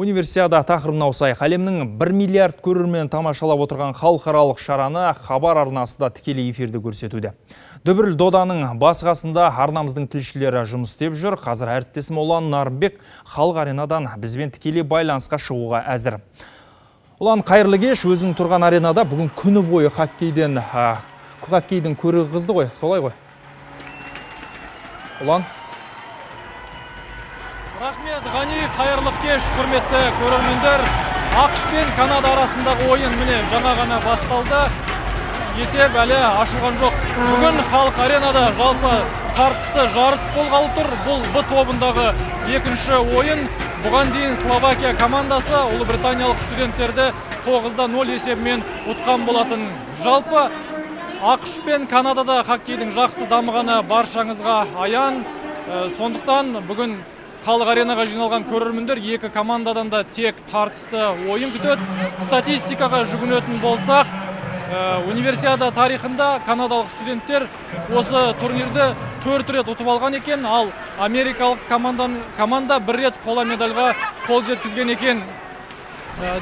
Универсиада тақырыбына ауысайық. Әлемнің 1 миллиард көрермен тамашалап отырған халықаралық шараны Хабар арнасы да тікелей эфирде көрсетуде. Дүбірлі доданың бас қасында арнамыздың тілшілері жұмыс істеп жүр. Қазір әріптесім Ұлан Нарымбек Халық аренадан бізбен тікелей байланысқа шығуға әзір. Ұлан, қайырлы кеш. Өзің тұрған аренада бүгін күні бойы хоккейдің көрігі қызды ғой, солай ғой? Ұлан. Рахмет, Ғани, қайырлы кеш, құрметті көрермендер. ақш пен Канада арасындағы ойын міне жаңа ғана басталды. Есеп әлі ашылған жоқ. Бүгін Халық аренада жалпы тартысты жарыс болғалы тұр. Бұл Б тобындағы екінші ойын. Бұған дейін Словакия командасы ұлыбританиялық студенттерді 9-0 есебімен ұтқан болатын. Жалпы ақш пен Канадада хоккейдің жақсы дамығаны баршаңызға аян. Сондықтан бүгін Халық аренаға жиналған көрермендер екі командадан да тек тартысты ойын күтеді. Статистикаға жүгінетін болсақ, универсиада тарихында канадалық студенттер осы турнирді 4 рет ұтып алған екен, ал америкалық команда 1 рет қола медальға қол жеткізген екен.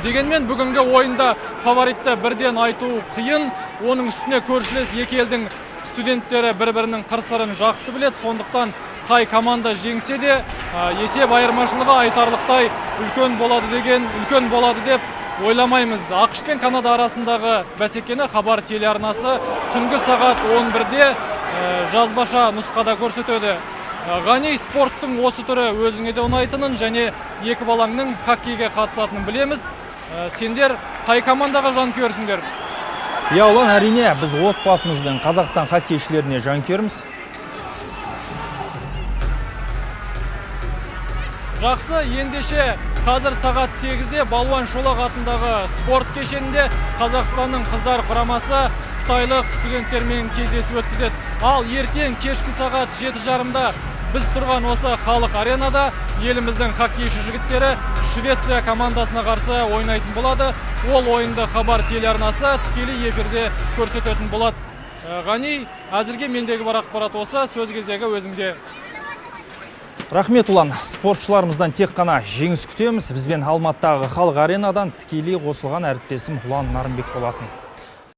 Дегенмен бүгінгі ойында фаворитті бірден айту қиын. Оның үстіне көршілес екі елдің студенттері бір-бірінің қыр-сырын жақсы біледі. Сондықтан қай команда жеңсе де есеп айырмашылығы айтарлықтай үлкен болады деп ойламаймыз. ақш пен Канада арасындағы бәсекені Хабар телеарнасы түнгі сағат 11-де жазбаша нұсқада көрсетеді. Ғани, спорттың осы түрі өзіңе де ұнайтынын және екі балаңның хоккейге қатысатынын білеміз. Сендер қай командаға жанкүйерсіңдер? Иә, Ұлан, әрине, біз отбасымызбен Қазақстан хоккейшілеріне жанкүйерміз. Жақсы, ендеше қазір сағат 8-де Балуан Шолақ атындағы спорт кешенінде Қазақстанның қыздар құрамасы қытайлық студенттермен кездесу өткізеді. Ал ертең кешкі сағат 7:30-да біз тұрған осы Халық аренада еліміздің хоккейші жігіттері Швеция командасына қарсы ойнайтын болады. Ол ойынды Хабар телеарнасы тікелей эфирде көрсететін болады. Ғани, әзірге мендегі бар ақпарат осы, сөз кезегі өзіңде. Рахмет, Ұлан. Спортшыларымыздан тек қана жеңіс күтеміз. Бізбен Алматыдағы Халық аренадан тікелей қосылған әріптесім Ұлан Нарымбек болатын.